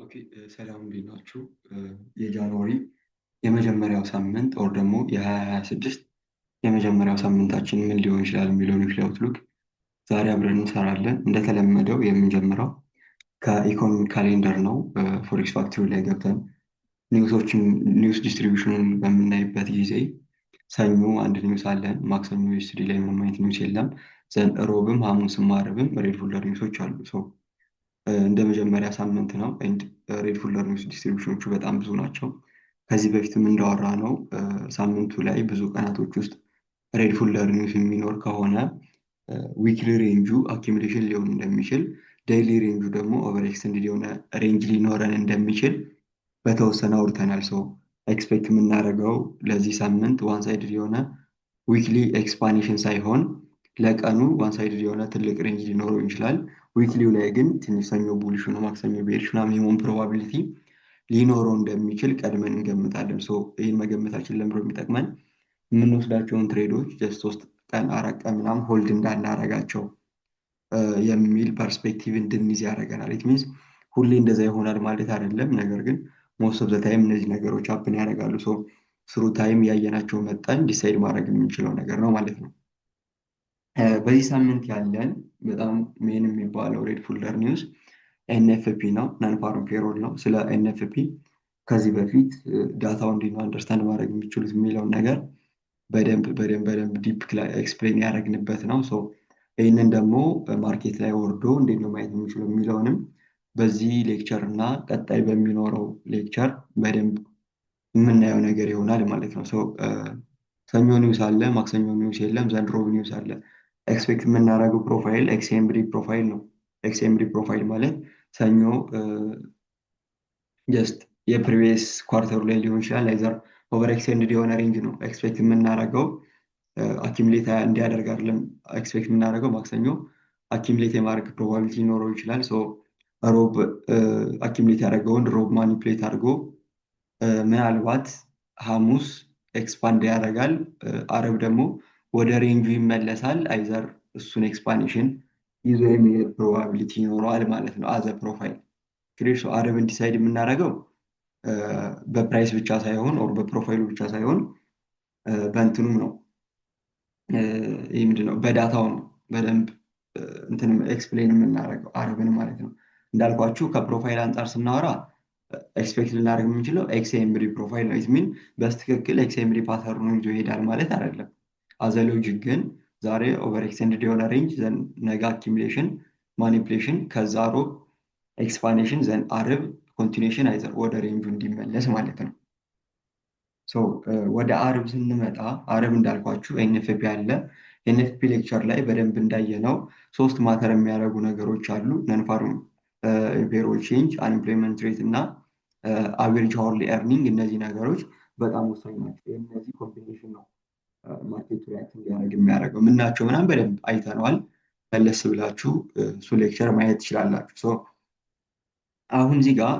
Okay, ሰላም፣ እንዴት ናችሁ? የ January የመጀመሪያው ሳምንት or ደግሞ የ2026 የመጀመሪያው ሳምንታችን ምን ሊሆን ይችላል የሚለውን weekly outlook ዛሬ አብረን እንሰራለን። እንደተለመደው የምንጀምረው ከ economic calendar ነው። Forex Factory ላይ ገብተን news ኦችን፣ news distribution ኑን በምናይበት ጊዜ ሰኞ አንድ news አለን። ማክሰኞ ሂስትሪ ላይ ምንም አይነት news የለም። Then ሮብም ሐሙስም ዓርብም red folder news ኦች አሉ። So እንደ መጀመሪያ ሳምንት ነው and red folder news distribution ኖቹ በጣም ብዙ ናቸው። ከዚህ በፊትም እንዳወራነው ሳምንቱ ላይ ብዙ ቀናቶች ውስጥ red folder news የሚኖር ከሆነ weekly range ኡ accumulation ሊሆን እንደሚችል፣ daily range ኡ ደግሞ over extended የሆነ range ሊኖረን እንደሚችል በተወሰነ አውርተናል። So expect የምናደርገው ለዚህ ሳምንት one sided የሆነ weekly expansion ሳይሆን ለቀኑ one sided የሆነ ትልቅ range ሊኖረው ይችላል። Weekly ው ላይ ግን ትንሽ ሰኞ bullish ነው፣ ማክሰኞ bearish ምናምን የመሆን probability ሊኖረው እንደሚችል ቀድመን እንገምታለን። So ይህን መገመታችን ለምሮ የሚጠቅመን የምንወስዳቸውን trade ኦች just 3 ቀን 4 ቀን ምናምን hold እንዳናረጋቸው የሚል perspective እንድንይዝ ያደርገናል። It means ሁሌ እንደዛ ይሆናል ማለት አይደለም። ነገር ግን most of the time እነዚህ ነገሮች happen ያደርጋሉ። So through time ያየናቸው መጠን decide ማድረግ የምንችለው ነገር ነው ማለት ነው። በዚህ ሳምንት ያለን በጣም main የሚባለው red folder news NFP ነው፣ non-farm payroll ነው። ስለ NFP ከዚህ በፊት data ው እንዴት ነው understand ማድረግ የሚችሉት የሚለውን ነገር በደንብ በደንብ በደንብ deep explain ያደረግንበት ነው። So ይህንን ደግሞ market ላይ ወርዶ እንዴት ነው ማየት የሚችለው የሚለውንም በዚህ lecture እና ቀጣይ በሚኖረው lecture በደንብ የምናየው ነገር ይሆናል ማለት ነው። So ሰኞ news አለ፣ ማክሰኞ news የለም፣ then ሮብ news አለ። Expect የምናደርገው profile XMD profile ነው። XMD profile ማለት ሰኞ just የ previous quarter ኡ ላይ ሊሆን ይችላል፣ either over extended የሆነ range ነው expect የምናደርገው። Accumulate እንዲያደርግ አይደለም expect የምናደርገው። ማክሰኞ accumulate የማድረግ probability ሊኖረው ይችላል። So ሮብ accumulate ያደረገውን ሮብ manipulate አድርጎ ምናልባት ሐሙስ expand ያደርጋል። አረብ ደግሞ ወደ range ኡ ይመለሳል። Either እሱን expansion ይዞ የሚሄድ probability ይኖረዋል ማለት ነው። As a profile clear። አረብን decide የምናደርገው በ price ብቻ ሳይሆን or በ profile ኡ ብቻ ሳይሆን በእንትኑም ነው። ይህ ምንድን ነው? በ data ው ነው በደንብ እንትን explain የምናደርገው አረብን ማለት ነው። እንዳልኳችሁ ከ profile አንጻር ስናወራ expect ልናደርግ የምንችለው XMD profile ነው። It mean በትክክል XMD pattern ኑን ይዞ ይሄዳል ማለት አይደለም። As a logic ግን ዛሬ over extended የሆነ range፣ then ነገ accumulation manipulation፣ ከዛ ሮብ expansion፣ then አርብ continuation either ወደ range ኡ እንዲመለስ ማለት ነው። So ወደ አርብ ስንመጣ አርብ እንዳልኳችሁ NFP አለ። NFP lecture ላይ በደንብ እንዳየነው ሶስት matter የሚያደርጉ ነገሮች አሉ። Non-farm payroll change፣ unemployment rate እና average hourly earning። እነዚህ ነገሮች በጣም ወሳኝ ናቸው። የእነዚህ combination ነው market ኡ react እንዲያደርግ የሚያደርገው። ምናቸው ምናምን በደንብ አይተነዋል። መለስ ብላችሁ እሱ lecture ማየት ትችላላችሁ። አሁን እዚህ ጋር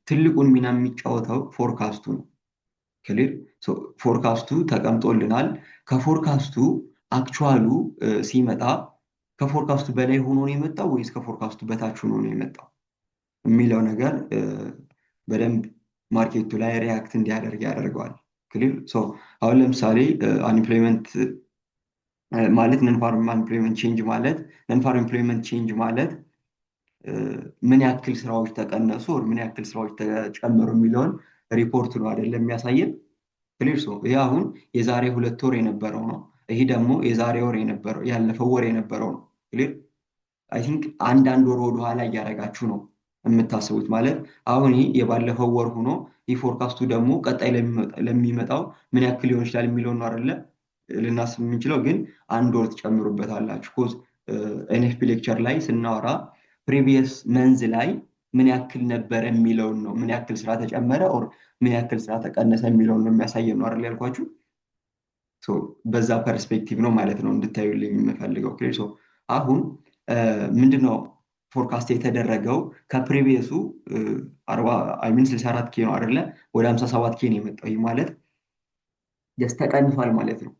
ትልቁን ሚና የሚጫወተው forecast ኡ ነው። Clear፣ forecast ኡ ተቀምጦልናል። ከ forecast ኡ actual ኡ ሲመጣ ከ forecast ኡ በላይ ሆኖ ነው የመጣው ወይስ ከ forecast ኡ በታች ሆኖ ነው የመጣው የሚለው ነገር በደንብ market ኡ ላይ react እንዲያደርግ ያደርገዋል። Clear፣ አሁን ለምሳሌ unemployment ማለት non-farm unemployment change ማለት፣ non-farm employment change ማለት ምን ያክል ስራዎች ተቀነሱ or ምን ያክል ስራዎች ተጨመሩ የሚለውን ሪፖርት ነው አይደለም የሚያሳየን? Clear፣ so ይሄ አሁን የዛሬ 2 ወር የነበረው ነው። ይሄ ደግሞ የዛሬ ወር የነበረው፣ ያለፈው ወር የነበረው ነው። Clear፣ I think አንዳንድ ወር ወደኋላ እያደረጋችሁ ነው የምታስቡት። ማለት አሁን ይህ የባለፈው ወር ሆኖ ይህ forecast ኡ ደግሞ ቀጣይ ለሚመጣው ምን ያክል ሊሆን ይችላል የሚለውን ነው አይደለ ልናስብ የምንችለው? ግን አንድ ወር ትጨምሩበታላችሁ። 'Cause NFP lecture ላይ ስናወራ previous month ላይ ምን ያክል ነበረ የሚለውን ነው፣ ምን ያክል ስራ ተጨመረ or ምን ያክል ስራ ተቀነሰ የሚለውን ነው የሚያሳየን ነው አይደል ያልኳችሁ? በዛ perspective ነው ማለት ነው እንድታዩልኝ የምፈልገው። Clear፣ አሁን ምንድነው forecast የተደረገው? ከ previous ኡ I mean 64K ነው አይደለ? ወደ 57K ነው የመጣው። ይህ ማለት just ተቀንሷል ማለት ነው።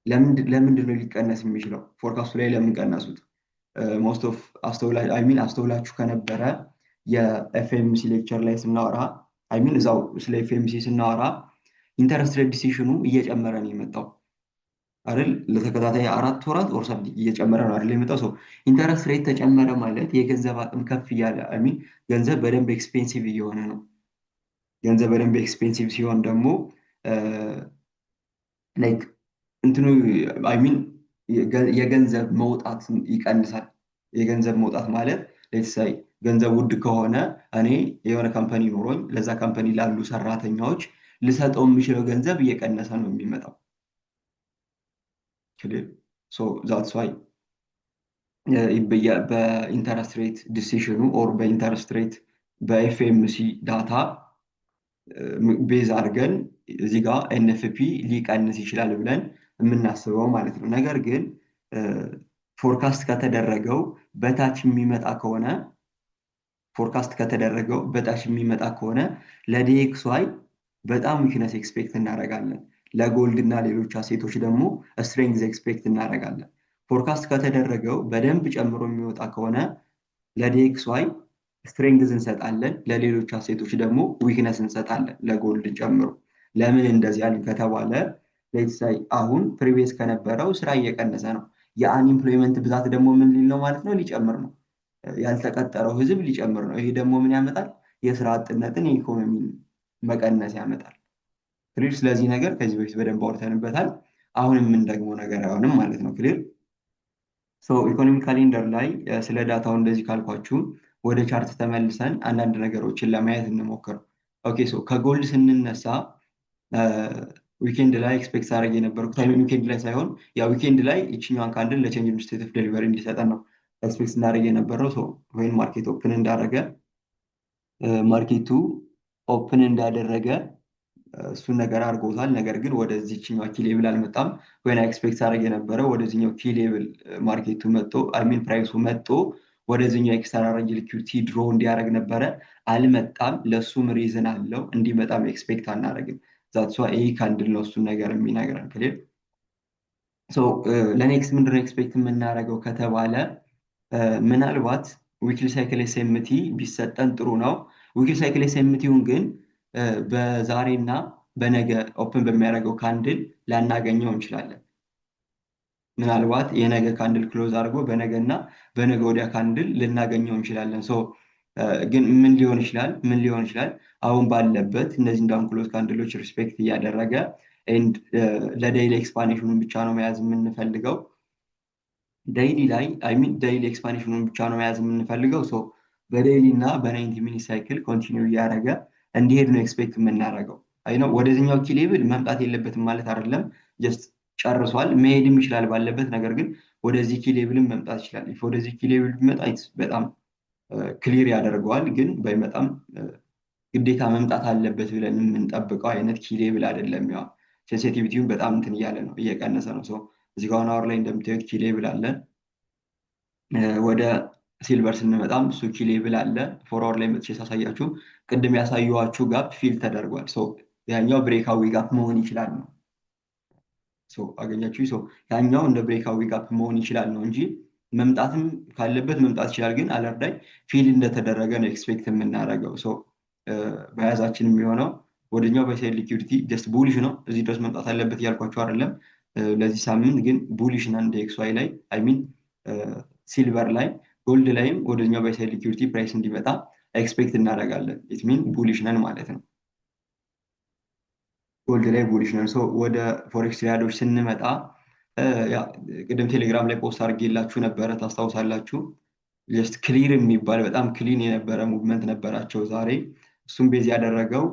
ለምንድን ነው ሊቀነስ የሚችለው? Forecast ኡ ላይ ለምን ቀነሱት? Most of I mean አስተውላችሁ ከነበረ የ FOMC lecture ላይ ስናወራ፣ I mean እዛው ስለ FOMC ስናወራ interest rate decision ኑ እየጨመረ ነው የመጣው አይደል? ለተከታታይ 4 ወራት or something እየጨመረ ነው አይደል የመጣው? So interest rate ተጨመረ ማለት የገንዘብ አቅም ከፍ እያለ፣ I mean ገንዘብ በደንብ expensive እየሆነ ነው። ገንዘብ በደንብ expensive ሲሆን ደግሞ like እንትኑ፣ I mean የገንዘብ መውጣት ይቀንሳል። የገንዘብ መውጣት ማለት let's say ገንዘብ ውድ ከሆነ እኔ የሆነ company ኖሮኝ ለዛ company ላሉ ሰራተኛዎች ልሰጠው የምችለው ገንዘብ እየቀነሰ ነው የሚመጣው። So that's why በ interest rate decision ኑ or በ interest rate በ FOMC data base አድርገን እዚህ ጋር NFP ሊቀንስ ይችላል ብለን የምናስበው ማለት ነው። ነገር ግን forecast ከተደረገው በታች የሚመጣ ከሆነ፣ forecast ከተደረገው በታች የሚመጣ ከሆነ ለ DXY በጣም weakness expect እናደርጋለን። ለ gold እና ሌሎች asset ኦች ደግሞ strength expect እናደርጋለን። Forecast ከተደረገው በደንብ ጨምሮ የሚወጣ ከሆነ ለ DXY strength እንሰጣለን፣ ለሌሎች asset ኦች ደግሞ weakness እንሰጣለን፣ ለ gold ን ጨምሮ። ለምን እንደዚህ ያልን ከተባለ let's say አሁን previous ከነበረው ስራ እየቀነሰ ነው። የ unemployment ብዛት ደግሞ ምን ሊል ነው ማለት ነው? ሊጨምር ነው። ያልተቀጠረው ህዝብ ሊጨምር ነው። ይሄ ደግሞ ምን ያመጣል? የስራ አጥነትን፣ የኢኮኖሚን መቀነስ ያመጣል። Clear? ስለዚህ ነገር ከዚህ በፊት በደንብ አውርተንበታል። አሁንም የምንደግመው ነገር አይሆንም ማለት ነው። Clear? So economic calendar ላይ ስለ data ው እንደዚህ ካልኳችሁ ወደ chart ተመልሰን አንዳንድ ነገሮችን ለማየት እንሞክር። Okay, so ከ gold ስንነሳ weekend ላይ expect ሳደርግ የነበርኩት፣ I mean weekend ላይ ሳይሆን ያ weekend ላይ ይችኛዋን candle ለ change in state of delivery እንዲሰጠን ነው expect ስናደርግ የነበረው። So when market open እንዳደረገ፣ market ኡ open እንዳደረገ እሱን ነገር አድርጎታል። ነገር ግን ወደዚችኛው key level አልመጣም። When expect ሳደርግ የነበረው ወደዚህኛው key level market ኡ መጥቶ፣ I mean price ኡ መጥቶ ወደዚህኛው external range liquidity draw እንዲያደርግ ነበረ። አልመጣም። ለእሱም reason አለው። እንዲመጣም expect አናደርግም። That's why ይህ candle ነው እሱን ነገር የሚነግረን። Clear? ለ next ምንድነው expect የምናደርገው ከተባለ ምናልባት weekly cycle SMT ቢሰጠን ጥሩ ነው። Weekly cycle SMT ውን ግን በዛሬና በነገ open በሚያደርገው candle ላናገኘው እንችላለን። ምናልባት የነገ candle close አድርጎ በነገና በነገ ወዲያ candle ልናገኘው እንችላለን። So ግን ምን ሊሆን ይችላል? ምን ሊሆን ይችላል? አሁን ባለበት እነዚህን down close candle ኦች respect እያደረገ and ለ daily expansion ኑን ብቻ ነው መያዝ የምንፈልገው። Daily ላይ፣ I mean daily expansion ኑን ብቻ ነው መያዝ የምንፈልገው። So በ daily እና በ90 minute cycle continue እያደረገ እንዲሄድ ነው expect የምናደርገው። አይ ነው ወደዚህኛው key level መምጣት የለበትም ማለት አይደለም። Just ጨርሷል፣ መሄድም ይችላል ባለበት። ነገር ግን ወደዚህ key level ም መምጣት ይችላል። If ወደዚህ key level ቢመጣ በጣም clear ያደርገዋል። ግን ባይመጣም ግዴታ መምጣት አለበት ብለን የምንጠብቀው አይነት key level አይደለም። ያው sensitivity ውን በጣም እንትን እያለ ነው፣ እየቀነሰ ነው። So እዚህ ጋር hour ላይ እንደምታዩት key level አለ። ወደ silver ስንመጣም እሱ key level አለ። 4 hour ላይ መጥቼ ሳሳያችሁ ቅድም ያሳየኋችሁ gap fill ተደርጓል። ያኛው breakaway gap መሆን ይችላል ነው። አገኛችሁ? ያኛው እንደ breakaway gap መሆን ይችላል ነው እንጂ መምጣትም ካለበት መምጣት ይችላል። ግን አለርት ላይ fill እንደተደረገ ነው expect የምናደርገው። በያዛችን የሚሆነው ወደኛው buy side liquidity just bullish ነው። እዚህ ድረስ መምጣት አለበት እያልኳቸው አይደለም። ለዚህ ሳምንት ግን bullish ነን DXY ላይ፣ I mean silver ላይ፣ gold ላይም ወደኛው buy side liquidity price እንዲመጣ expect እናደርጋለን። It mean bullish ነን ማለት ነው። Gold ላይ bullish ነን። So ወደ forex triad ኦች ስንመጣ ቅድም ቴሌግራም ላይ post አድርጌላችሁ ነበረ፣ ታስታውሳላችሁ። Just clear የሚባል በጣም clean የነበረ movement ነበራቸው ዛሬ። እሱም base ያደረገው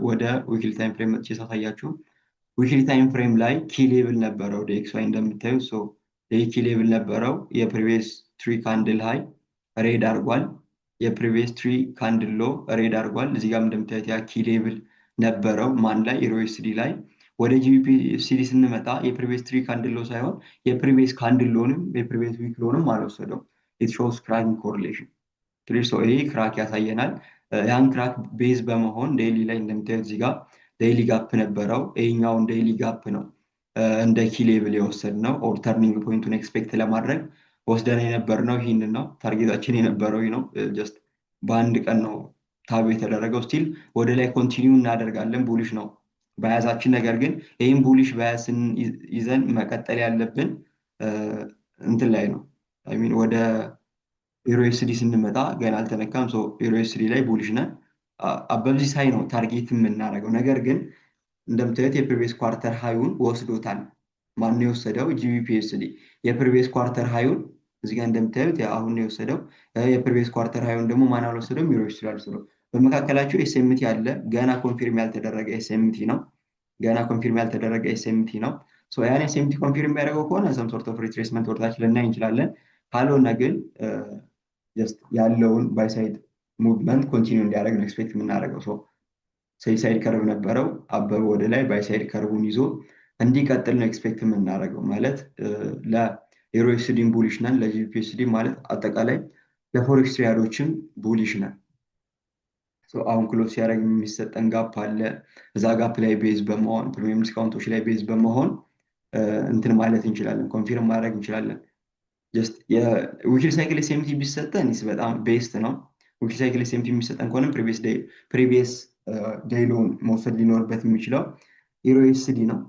ወደ weekly time frame መጥቼ ሳሳያችሁ weekly time frame ላይ key level ነበረው DXY እንደምታዩት። So ይህ key level ነበረው። የ previous three candle high raid አድርጓል። የ previous three candle low raid አድርጓል። እዚህ ጋርም እንደምታዩት ያ key level ነበረው። ማን ላይ? EURUSD ላይ። ወደ GBPUSD ስንመጣ የ previous three candle low ሳይሆን የ previous candle low ንም የ previous week low ንም አልወሰደው። It shows cracking correlation. So ይሄ crack ያሳየናል። ያን crack base በመሆን daily ላይ እንደምታዩት እዚህ ጋር daily gap ነበረው። ይሄኛውን daily gap ነው እንደ key level የወሰድነው or turning point ኡን expect ለማድረግ ወስደን የነበር ነው። ይህንን ነው target ኣችን የነበረው ነው። Just በአንድ ቀን ነው tap የተደረገው። Still ወደ ላይ continue እናደርጋለን። Bullish ነው bias ኣችን። ነገር ግን ይህም bullish bias ን ይዘን መቀጠል ያለብን እንትን ላይ ነው፣ I mean ወደ EURUSD ስንመጣ ገና አልተነካም። EURUSD ላይ bullish ነን። Above this high ነው target የምናደርገው። ነገር ግን እንደምታዩት የ previous quarter high ኡን ወስዶታል። ማነው የወሰደው? GBPUSD የ previous quarter high ኡን እዚህ ጋር እንደምታዩት አሁን ነው የወሰደው። የ previous quarter high ኡን ደግሞ ማን አልወሰደውም? EURUSD አልወሰደው። በመካከላቸው SMT አለ። ገና confirm ያልተደረገ SMT ነው። ገና confirm ያልተደረገ SMT ነው። ያን SMT confirm የሚያደርገው ከሆነ some sort of retracement ወደታች ልናይ እንችላለን። ካልሆነ ግን just ያለውን buy side movement continue እንዲያደርግ ነው expect የምናደርገው። So sell side curve ነበረው፣ above ወደ ላይ buy side curve ኡን ይዞ እንዲቀጥል ነው expect የምናደርገው። ማለት ለ EURUSD ም bullish ነን፣ ለ GBPUSD ማለት አጠቃላይ ለ forex trader ኦችም bullish ነን። አሁን close ሲያደርግ የሚሰጠን gap አለ። እዛ gap ላይ base በመሆን፣ premium discount ኦች ላይ base በመሆን እንትን ማለት እንችላለን፣ confirm ማድረግ እንችላለን። Just የ weekly cycle SMT ቢሰጠን በጣም best ነው። Weekly cycle SMT የሚሰጠን ከሆነ previous day low ን መውሰድ ሊኖርበት የሚችለው EURUSD ነው።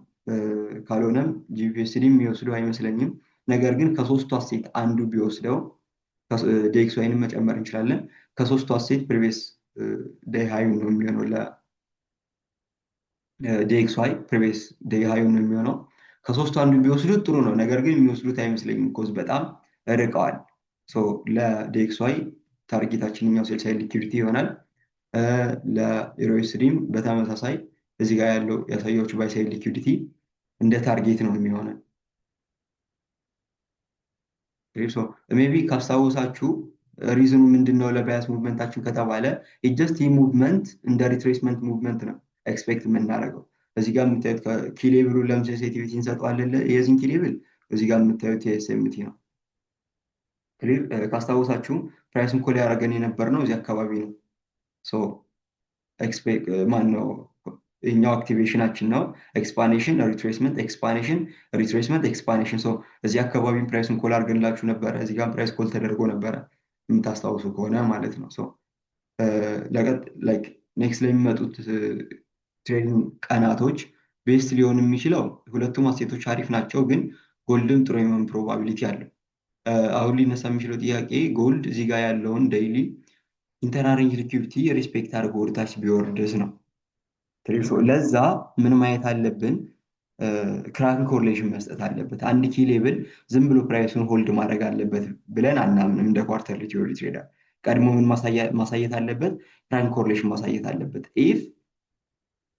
ካልሆነም GBPUSD የሚወስደው አይመስለኝም። ነገር ግን ከሶስቱ asset አንዱ ቢወስደው፣ DXY ንም መጨመር እንችላለን። ከሶስቱ asset previous day high ኡ ነው የሚሆነው፣ ለ DXY previous day high ኡ ነው የሚሆነው። ከሶስቱ አንዱ ቢወስዱት ጥሩ ነው። ነገር ግን የሚወስዱት አይመስለኝም፣ 'cause በጣም ርቀዋል። ለ DXY target ኣችን እኛው sell side liquidity ይሆናል። ለ EURUSD ም በተመሳሳይ እዚህ ጋር ያለው ያሳያችሁ buy side liquidity እንደ target ነው የሚሆነን። Maybe ካስታወሳችሁ reason ኡ ምንድን ነው ለ bias movement ኣችን ከተባለ፣ just ይህ movement እንደ retracement movement ነው expect የምናደርገው። እዚህ ጋር የምታዩት key level ኡ ለምን sensitivity እንሰጠዋለን? የዚህን key level እዚህ ጋር የምታዩት የ SMT ነው። Clear? ካስታወሳችሁ price ን call ያደረገን የነበር ነው እዚህ አካባቢ ነው። ማን ነው ይኛው activation ኣችን ነው። Expansion፣ retracement፣ expansion፣ retracement፣ expansion። So እዚህ አካባቢ price ኡን call አድርገንላችሁ ነበረ። እዚህ ጋር price call ተደርጎ ነበረ የምታስታውሱ ከሆነ ማለት ነው። Next ለሚመጡት trading ቀናቶች best ሊሆን የሚችለው ሁለቱም asset ኦች አሪፍ ናቸው፣ ግን gold ም ጥሩ የመሆን probability አለው። አሁን ሊነሳ የሚችለው ጥያቄ gold እዚህ ጋር ያለውን daily internal range liquidity respect አድርጎ ወደታች ቢወርድስ ነው። ለዛ ምን ማየት አለብን? Kraken correlation መስጠት አለበት። አንድ key level ዝም ብሎ price ኡን hold ማድረግ አለበት ብለን አናምንም። እንደ quarterly theory trader ቀድሞ ምን ማሳየት አለበት? Kraken correlation ማሳየት አለበት። If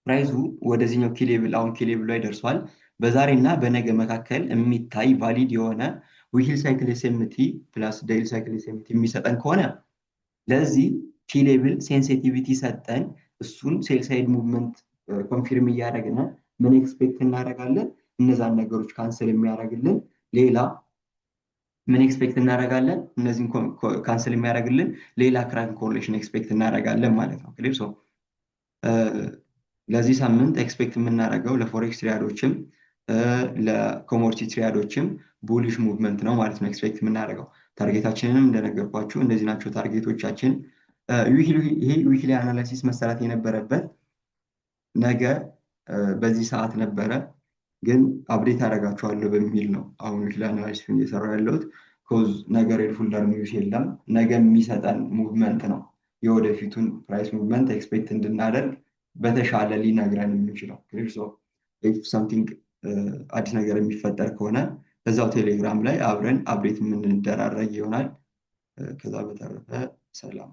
price ኡ ወደዚህኛው key level፣ አሁን key level ላይ ደርሷል። በዛሬ እና በነገ መካከል የሚታይ valid የሆነ weekly cycle SMT plus daily cycle SMT የሚሰጠን ከሆነ ለዚህ key level sensitivity ሰጠን፣ እሱን sell side movement confirm እያደረግን ምን expect እናደርጋለን? እነዛን ነገሮች cancel የሚያደርግልን ሌላ ምን expect እናደርጋለን? እነዚህን cancel የሚያደርግልን ሌላ Kraken correlation expect እናደርጋለን ማለት ነው። Clear? So ለዚህ ሳምንት expect የምናደርገው ለ forex trader ኦችም ለ commodity trader ኦችም bullish movement ነው ማለት ነው expect የምናደርገው። Target ኣችንንም እንደነገርኳችሁ እነዚህ ናቸው target ኦቻችን። ይሄ weekly analysis መሰራት የነበረበት ነገ በዚህ ሰዓት ነበረ፣ ግን update አደርጋችኋለሁ በሚል ነው አሁን weekly analysis እየሰራሁ ያለሁት። 'Cause ነገ red folder news የለም። ነገ የሚሰጠን movement ነው የወደፊቱን price movement expect እንድናደርግ በተሻለ ሊነግረን የሚችለው። Something አዲስ ነገር የሚፈጠር ከሆነ እዛው ቴሌግራም ላይ አብረን update የምንደራረግ ይሆናል። ከዛ በተረፈ ሰላም።